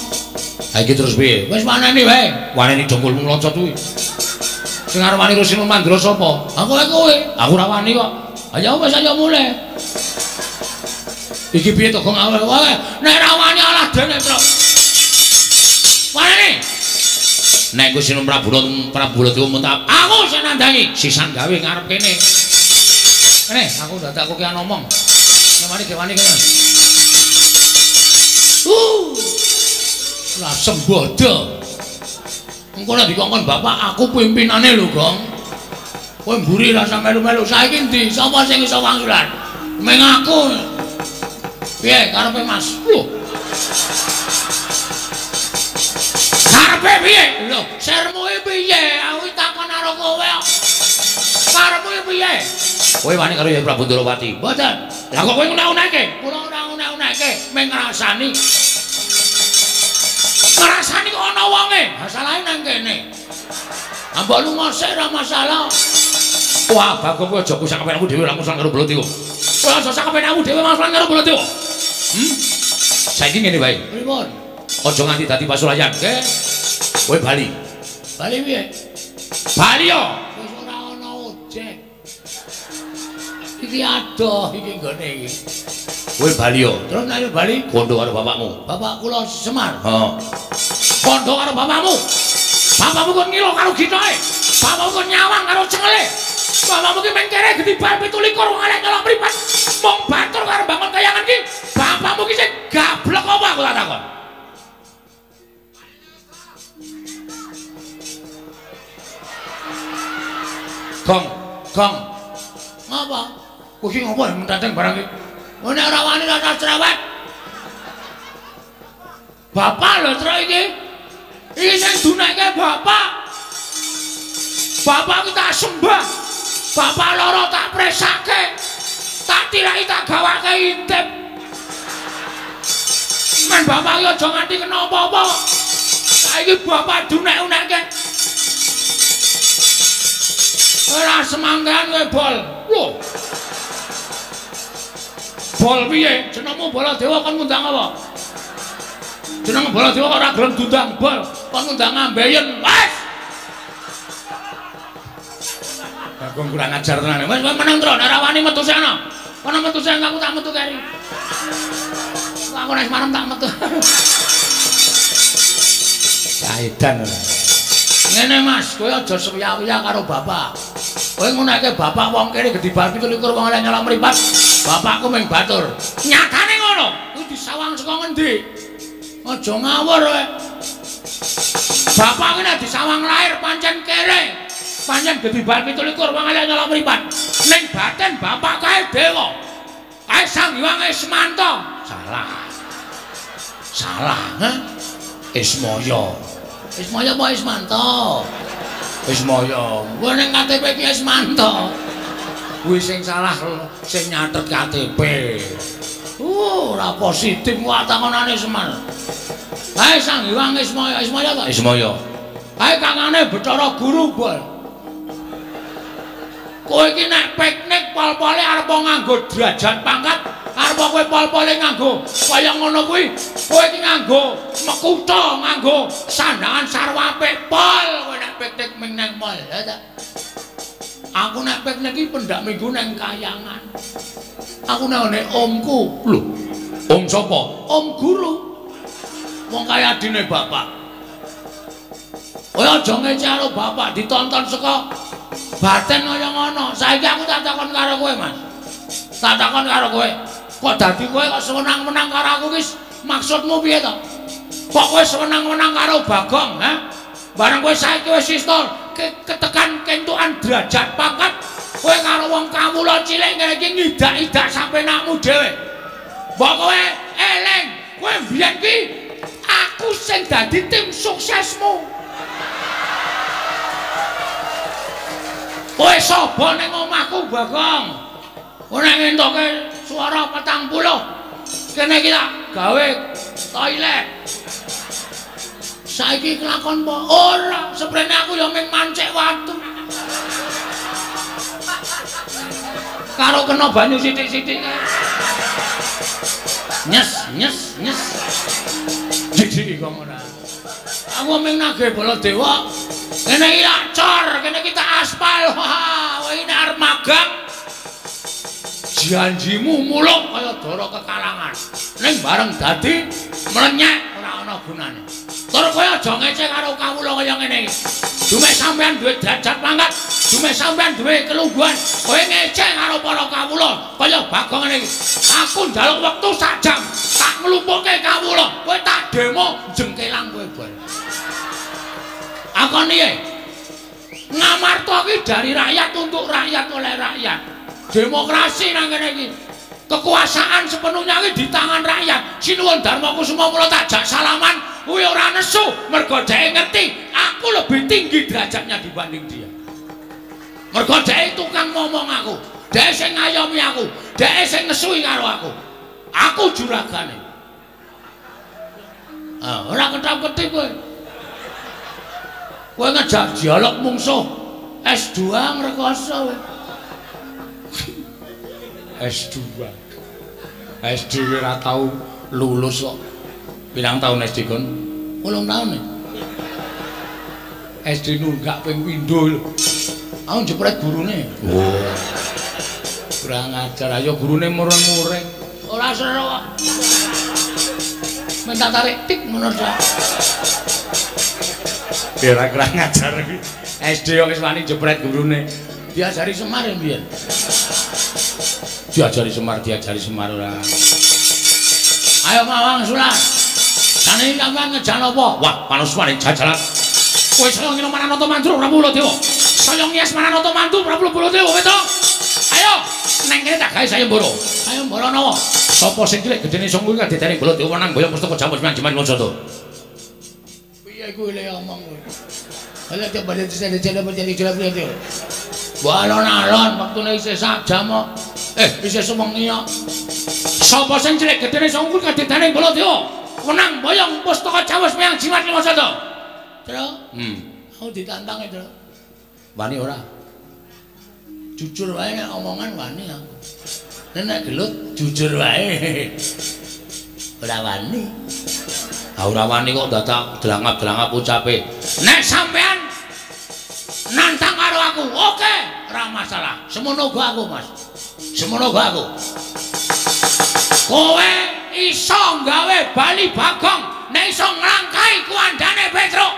Ha iki terus piye? Wis waneni wae. Waneni dongkulmu mlocot kuwi. Sing arep wani Rusino Mandura sapa? Aku wae kowe. Aku ora wani kok. Ayo wis ayo mulih. Iki piye to Gong aweh wae? Nek ora wani alah dene, Tru. Waneni. Nek Gusti Prabu Baladewa muntap, aku sing nandangi. Sisan gawe ngarep kene. Kene, aku dadak kokean omong. Nek wani ge wani kene. Lah sembodo. Engko nek dikongkon bapak aku pimpinane lho, Gong. Kowe mburi ra usah melu-melu. Saiki endi? Sapa sing iso wangsulan? Meng aku. Piye karepe Mas? Lho. Karepe piye? Lho, sermuke piye? Aku takon karo kowe. Karepmu piye? Kowe wani karo Yai Prabu Ndorowati? Mboten. Lah kok kowe nguna-unake? Kula ora nguna-unake, meng ngrasani. Ngrasani kok ana wonge. Masalahe nang kene. Mbok lunga sik ora masalah. Wah, Bagong kowe aja kusak kepenakmu dhewe ora ngusul karo Baladewa. Kowe aja sak kepenakmu dhewe ngusul karo Baladewa. Saiki ngene wae. Pripun? Aja nganti dadi pasulayan. Nggih. Kowe bali. Bali piye? Bali yo. Wis ora ana ojek. Iki adoh iki nggone iki. Kowe bali yo. Terus nek bali kondo karo bapakmu. Bapak kula Semar. Heeh. Kondo karo bapakmu. Bapakmu kon ngilo karo gitoke. Bapakmu kon nyawang karo cengele. Bapakmu ki mengkere getiban 27 wong elek nyolong mripat. Mung batur karo bangun kayangan ki. Bapakmu ki sing gablek apa aku tak takon. Gong, gong. Ngapa? Kowe iki ngopo mentateng barang iki? Oh nek ora wani ora cerewet. Bapak lho Tru iki. Iki sing duneke bapak. Bapak ki tak sembah. Bapak loro tak presake. Tak tiraki tak gawake intip. Men bapak iki aja nganti kena apa-apa. Saiki bapak dunek-unekke. Ora semangkean kowe bol. Lho. Bol piye? Jenengmu Baladewa kon ngundang apa? Jeneng Baladewa ora gelem diundang bol, kon ngundang ambeien. Wes. Bagong kurang ajar tenan. Wis meneng, Tru, nek ora wani metu sana. Kono metu sing aku tak metu keri. Aku nek marem tak metu. Saedan ora. Ngene Mas, kowe aja sewiya-wiya karo bapak. Kowe nguneke bapak wong kene gedhi bar 27 wong elek nyolong mripat. Bapakku ming batur. Nyatane ngono. Kuwi disawang saka ngendi? Aja ngawur kowe. Bapak ki nek disawang lahir pancen kere. Pancen gedhi bar 27 wong elek nyolong mripat. Ning batin bapak kae dewa. Kae Sang Hyang Ismanto. Salah. Salah, ha? Ismaya. Ismaya apa Ismanto? Ismaya. Kuwi ning KTP ki Ismanto. Kuwi sing salah sing nyatet KTP. Ora positif wae takonane Semar. Kae Sang Hyang Ismaya, Ismaya ta? Ismaya. Kae kangane Bathara Guru, Bol. Kowe iki nek piknik pol-pole arep nganggo derajat pangkat, arep kowe pol-pole nganggo kaya ngono kuwi, kowe iki nganggo mekutha, nganggo sandangan sarwa apik pol kowe nek piknik ming nang mall, ya ta? Aku nek piknik iki pendak minggu nang kayangan. Aku nang ngene omku. Lho, om sapa? Om guru. Wong kaya adine bapak. Kowe aja ngece karo bapak, ditonton saka batin kaya ngono. Saiki aku tak takon karo kowe, Mas. Tak takon karo kowe. Kok dadi kowe kok sewenang-wenang karo aku ki maksudmu piye to? Kok kowe sewenang-wenang karo Bagong, ha? Bareng kowe saiki wis iso ketekan kentukan derajat pangkat, kowe karo wong kawula cilik ngene iki ngidak-idak sampenakmu dhewe. Mbok kowe eling, kowe mbiyen ki aku sing dadi tim suksesmu. Kowe sapa ning omahku, Bagong? Kowe nek ngentoke swara 40, kene iki tak gawe toilet. Saiki kelakon apa? Ora, seprene aku ya mung mancik watu. Karo kena banyu sithik-sithik kae. Nyes, nyes, nyes. Jijik kok ora. Aku mung nagih Baladewa. Kene iki tak cor, kene iki tak aspal. Wah, kowe iki arep magang. Janjimu muluk kaya dara kekalangan. Ning bareng dadi mlenyek ora ana gunane. Tur kowe aja ngece karo kawula kaya ngene iki. Dumeh sampean duwe derajat pangkat, dumeh sampean duwe kelungguhan, kowe ngece karo para kawula kaya Bagong ngene iki. Aku njaluk wektu sak jam, tak nglumpukke kawula, kowe tak demo jengkelang kowe, Bol. Akon piye? Ngamarta iki dari rakyat untuk rakyat oleh rakyat. Demokrasi nang kene iki. Kekuasaan sepenuhnya iki di tangan rakyat. Sinuwun Darma Kusuma mula tak jak salaman, kuwi ora nesu mergo dheke ngerti aku lebih tinggi derajatnya dibanding dia. Mergo dheke tukang ngomong aku, dheke sing ngayomi aku, dheke sing nesui karo aku. Aku juragane. Ah, ora ketap-ketip kowe. Kowe ngejak dialog mungsuh S2 ngrekoso kowe. S2. SD ora tau lulus kok. Pirang taun SD kon? 8 taun. SD nunggak ping pindho lho. Aku jepret gurune. Oh. Kurang ajar, ayo gurune mureng-mureng. Ora seru kok. Minta tarik tik ngono ta. Ora kurang ajar kuwi. SD kok wis wani jepret gurune. Diajari Semar ya mbiyen. Diajari Semar, diajari Semar ora. Ayo mawang surat. Sane sampean ngejan apa? Wah, panuswane jajalan. Kowe saya ngino Maranata Mandru Prabu Baladewa. Saya ngias Maranata Mantu Prabu Baladewa, Petro. Ayo, neng kene tak gawe sayembara. Sayembara nawa? Sapa sing cilik gedene sing kuwi kadetene Baladewa nang boyong pustaka jamus manjiman Mansada. Piye kuwi le omong kowe? Ala coba dadi. Wah, alon-alon wektune isih sak jam kok. Isih sewengi kok. Sapa sing cilik gedene sing kuwi kadetene Baladewa menang boyong pustaka Jawos meyang jimat Mansada. Tru. Aku ditantang e, Tru. Wani ora? Jujur wae nek omongan wani aku. Nek gelut jujur wae. Ora wani. Ha ora wani kok dadak delangap-delangap ucape. Nek sampean nantang karo aku, oke, ora masalah. Semono uga aku, Mas. Semono uga aku. Kowe iso gawe bali Bagong nek iso nglangkai kuandane Petruk.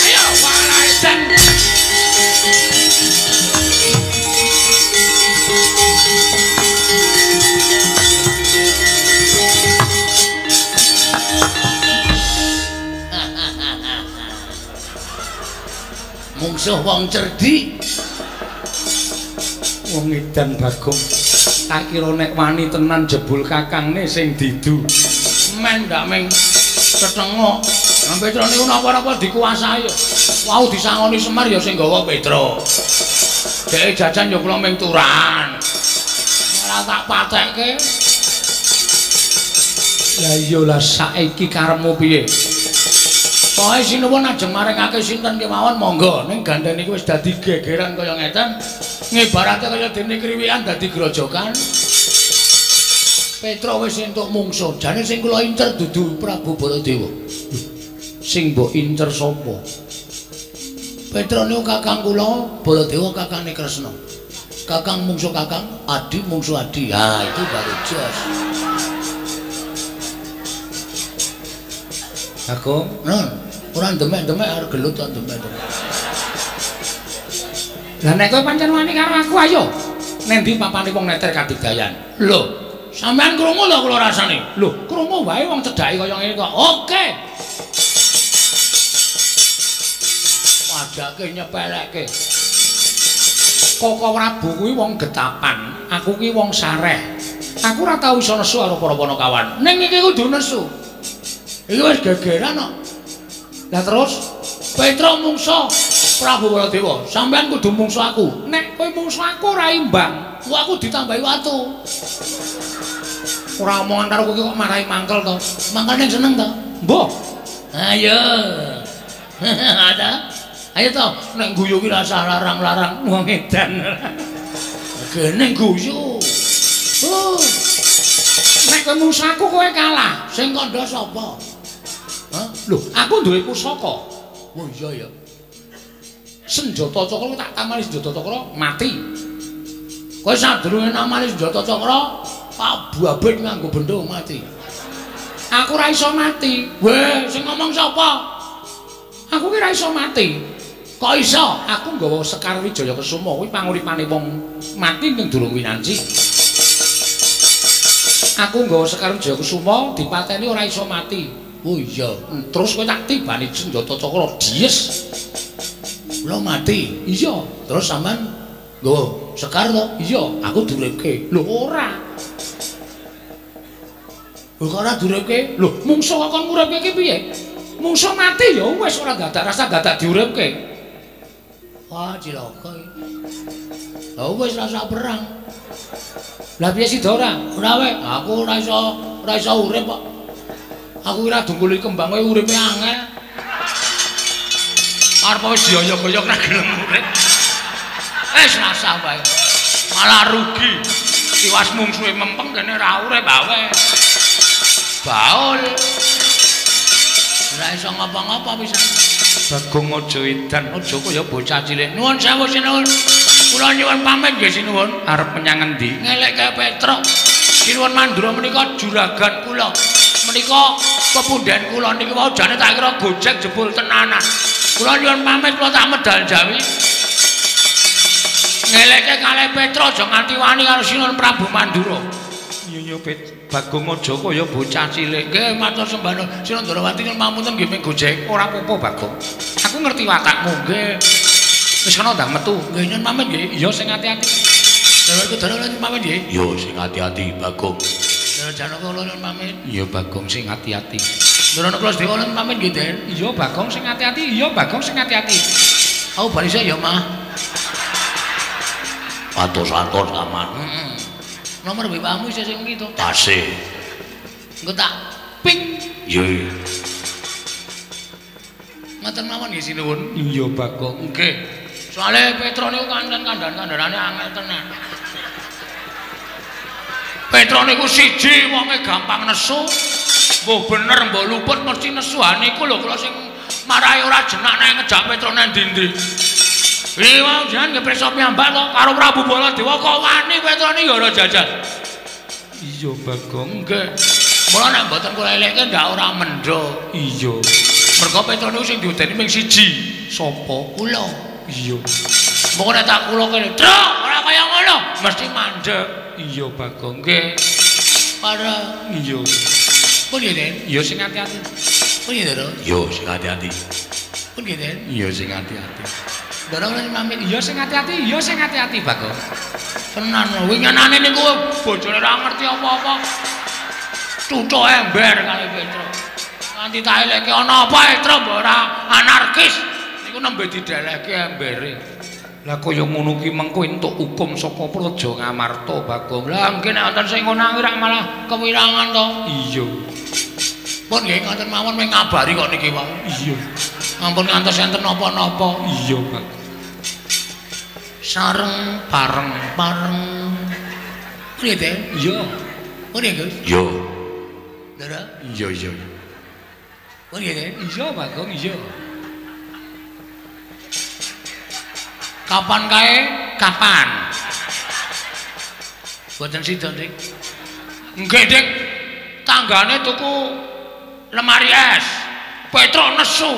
Ayo walaisan. Mungsuh wong cerdik. Wong edan Bagong. Tak kira nek wani tenan jebul kakangne sing didu. Men ndak ming tetengok. Nang Petro niku napa-napa dikuasai. Wau disangoni Semar ya sing gawa Petro. Dheke jajan ya kula ming turan. Ora tak patekke. Lah iya lah saiki karepmu piye? Pokoke sinuwun ajeng maringake sinten kemawon monggo. Ning gandeng iki wis dadi gegeran kaya ngeten. Ngibarate kaya dene kriwikan dadi grojokan. Petro wis entuk mungsuh. Jane sing kula incer dudu Prabu Baladewa. Sing mbok incer sapa? Petro niku kakang kula, Baladewa kakangne Kresna. Kakang mungsuh kakang, adi mungsuh adi. Ha, itu baru jos. Bagong, nun, ora demek-demek arep gelut kok demek-demek. Lah nek kowe pancen wani karo aku ayo. Nendi papane wong neter kadigdayan? Lho, sampean krungu lho kula rasane. Lho, krungu wae wong cedhake kaya ngene kok. Oke. Padake nyepelekke. Koko Prabu kuwi wong getapan, aku kuwi wong sareh. Aku ora tau iso nesu karo para panakawan. Ning iki kudu nesu. Iki wis gegeran kok. Lah terus Petro mungsuh Prabu Baladewa, sampean kudu mungsuh aku. Nek kowe mungsuh aku ora imbang, ku aku ditambahi watu. Ora omongan karo kowe kok marahi mangkel to. Mangkel ning seneng to? Mbah. Ayo. Ada. Ayo to, nek guyu ki rasah larang-larang wong edan. Gene guyu. Oh. Nek kowe mungsuh aku kowe kalah. Sing kandha sapa? Hah? Lho, aku duwe pusaka. Oh iya ya. Senjata cakra tak tamani senjata cakra mati. Kowe sadurunge namani senjata cakra, tak babet nganggo bendho mati. Aku ora iso mati. Weh, sing ngomong sapa? Aku ki ora iso mati. Kok iso? Aku nggawa Sekar Wijaya Kesuma kuwi panguripane wong mati ning durung winanji. Aku nggawa Sekar Wijaya Kesuma dipateni ora iso mati. Oh iya, terus kowe tak tibani senjata cakra dies. Kula mati. Iya, terus sampean nggawa Sekar to? Iya, aku duripke. Lho ora. Lho kok ora duripke? Lho, mungsuh kok kon nguripke iki piye? Mungsuh mati ya wis ora dadak rasa dadak diuripke. Wah, cilaka iki. Lah wis rasa perang. Lah piye sida ora? Ora weh, aku ora iso urip kok. Aku ora dungkuli kembang kowe uripe angel. Arep wis dioyok-oyok ora gelem urip. Wis rasah wae. Malah rugi. Tiwas mungsuhe mempeng kene ora urip wae. Baul. Ora iso ngapa-ngapa pisan. Bagong aja edan, aja kaya bocah cilik. Nuwun sewu sinuwun. Kula nyuwun pamit nggih sinuwun. Arep menyang endi? Ngelekke Petruk. Sinuwun Mandura menika juragan kula. Menika pepundhen kula niki wau jane tak kira gojek jebul tenanan. Kula nyuwun pamit kula tak medal Jawi. Ngelekke kalih Petruk aja nganti wani karo Sinuwun Prabu Mandura. Iya Bagong aja kaya bocah cilik. Nggih matur sembah nuwun. Sinuwun Ndrawati nyuwun pamunten nggih ming gojek. Ora apa-apa Bagong. Aku ngerti watakmu nggih. Wis kena ndang metu. Nggih nyuwun pamit nggih. Iya sing ati-ati. Lha iku dara nyuwun pamit nggih. Yo sing ati-ati Bagong. Ndara Janaka kula nyuwun pamit. Iya Bagong sing ati-ati. Ndara kula sedaya nyuwun pamit nggih, Den. Iya Bagong sing ati-ati. Iya Bagong sing ati-ati. Aku bali sik ya, Mah. Atos-atos aman. Heeh. Nomor WA-mu isih sing iki to? Tasih. Engko tak ping. Iya. Ngoten mawon nggih sinuwun. Iya Bagong. Nggih. Soale Petro niku kanten kandhan-kandhanane angel tenan. Petro niku siji wonge gampang nesu. Mbuh bener mbuh luput mesti nesu. Ha niku lho kula sing Marahi ora jenak nek ngejak Petro nang ndi-ndi. Lha wong jenengan nggih pirsa piyambak to karo Prabu Baladewa kok wani Petro niki ora jajal. Iya, Bagong. Nggih. Mula nek mboten kula elekke ndak ora mendho. Iya. Mergo Petro niku sing diudeni ming siji. Sapa? Kula. Iya. Moko nek tak kula kene, "Truk, ora kaya ngono." Mesti mandek. Iya, Bagong. Nggih. Para iya. Pun nggih, Den. Iya sing ati-ati. Pun nggih, Ndoro. Yo sing ati-ati. Pun nggih, Den. Iya sing ati-ati. Ndoro kula pamit. Iya sing ati-ati, iya sing ati-ati, Bagong. Tenan winginane niku bojone ora ngerti apa-apa. Cucuk ember kali Petro. Nganti tak eleke ana apa Petro mbok ora anarkis. Niku nembe didelehke embere. Lah kaya ngono ki mengko entuk hukum saka Praja Ngamarta, Bagong. Lah nggih nek wonten sing ngono rak malah kewirangan to. Iya. Pun nggih ngoten mawon mung ngabari kok niki wau. Iya. Ampun ngantos enten napa-napa. Iya, Bagong. Sareng pareng pareng. Piye, Den? Iya. Pun nggih, Gus. Yo. Ndara? Iya, iya. Pun nggih, Den. Iya, Bagong, iya. Kapan kae? Kapan? Mboten sida, Dik. Nggih, Dik. Tanggane tuku lemari es. Petro nesu.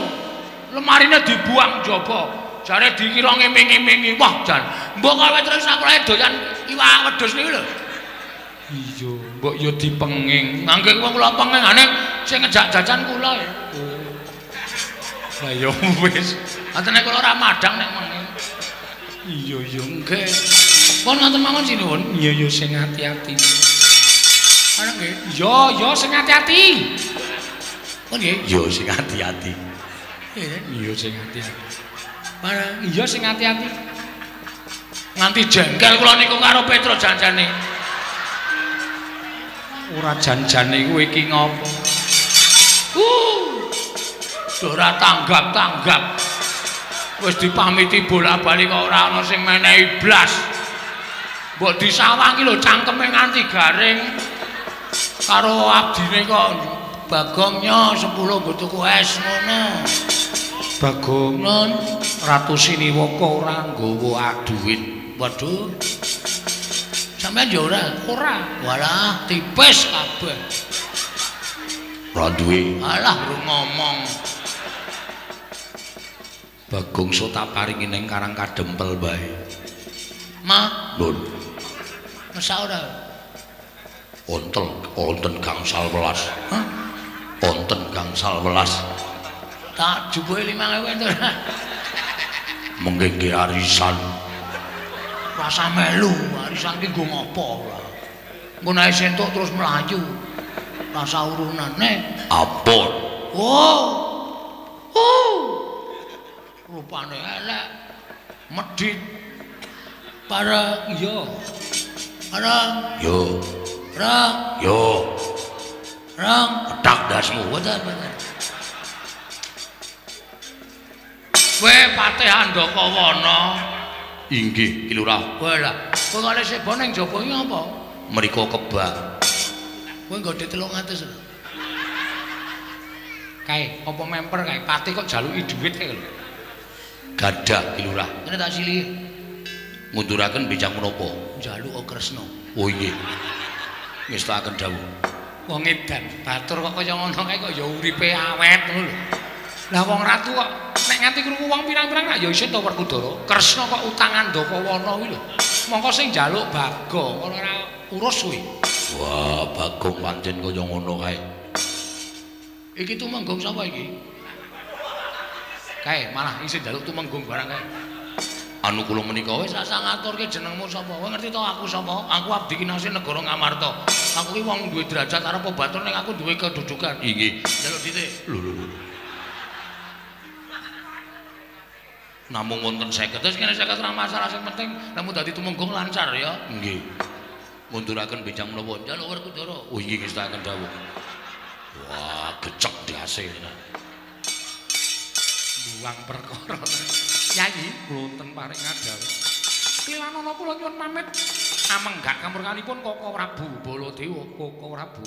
Lemarine dibuang njaba. Jare dikira ngiming-imingi. Wah, jan. Mbok kowe terus aku lae doyan iwak wedhus niku lho. Iya, mbok ya dipenging. Mangke wong kula pengingane sing ngejak jajan kula ya. Oh. Lah ya wis. Atene kula ora madhang nek menging. Iya, iya, nggih. Pun ngoten mawon sinuwun. Iya, iya sing ati-ati. Ana nggih. Iya, iya sing ati-ati. Pun nggih. Iya sing ati-ati. Iya, iya sing ati-ati. Barang iya sing ati-ati. Nganti jengkel kula niku karo Petro janjane. Ora janjane kowe iki ngopo? Ora tanggap-tanggap. Wis dipamiti bola-bali kok ora ana sing menehi blas. Mbok disawang ki lho cangkeme nganti garing. Karo abdine kok Bagong nyo 10 nggo tuku es ngono. Bagong nun Ratu Siniwaka ora nggawa dhuwit. Waduh. Sampeyan yo ora? Ora. Walah, tipis kabeh. Ora duwe. Alah, ru ngomong. Bagong so tak paringi ning Karang Kadempel bae. Ma, Nun. Mesak ora? Ontel, wonten gangsal welas. Hah? Wonten gangsal welas. Tak jupuke 5000 ento. Mengke nggih arisan. Rasa melu, arisan ki nggo ngopo ora? Engko nek entuk terus mlayu. Rasa urunane. Ampun. Oh. Oh. Rupane elek. Medhit. Para iya. Para yo. Rang. Yo. Rang. Petak dasmu. Boten, boten. Kowe Patih Andakawana. Inggih, Ki Lurah. Walah, kowe kok lek sebo ning jaba iki apa? Mriko kebak. Kowe nggo 300 lho. Kae, apa memper kae? Patih kok jaluki dhuwit kae lho. Gadah, Ki Lurah. Ngene tak silihi. Ngunduraken bijang menapa? Njaluk Kresna. Oh inggih. Ngestakaken dawuh. Wong edan, batur kok kaya ngono kae kok ya uripe awet ngono lho. Lah wong ratu kok nek nganti krungu wong pirang-pirang rak ya isin to Werkudara. Kresna kok utang Andakawana kuwi lho. Mongko sing njaluk Bagong ora urus kuwi. Wah, Bagong pancen kaya ngono kae. Iki tumenggung sapa iki? Kae malah isin njaluk tumenggung barang kae. Anu kula menika wis rasa ngaturke jenengmu sapa? Kowe ngerti to aku sapa? Aku abdi kinasih negara Ngamarta. Aku ki wong duwe derajat arep batur ning aku duwe kedudukan. Inggih. Njaluk dithik. Lho lho lho. Namung wonten 50. Terus kene 50 ora masalah, sing penting namun dadi tumenggung lancar ya. Nggih. Ngunduraken bijang menapa? Njaluk Werkudara. Oh inggih ngestakaken dawuh. Wah, gecek diase tenan. Buang perkara. Yai, kula wonten paring ngadhawuh. Klilanana kula nyuwun pamit. Amenggak kamurkanipun Koko Prabu Baladewa, Koko Prabu.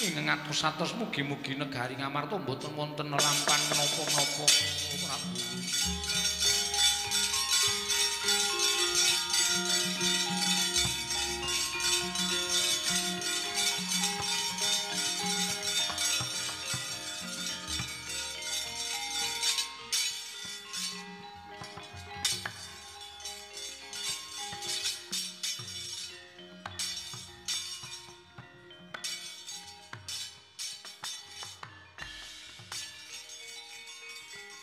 Ing ngatos-atos mugi-mugi negari Ngamarta mboten wonten lampan menapa-menapa Prabu.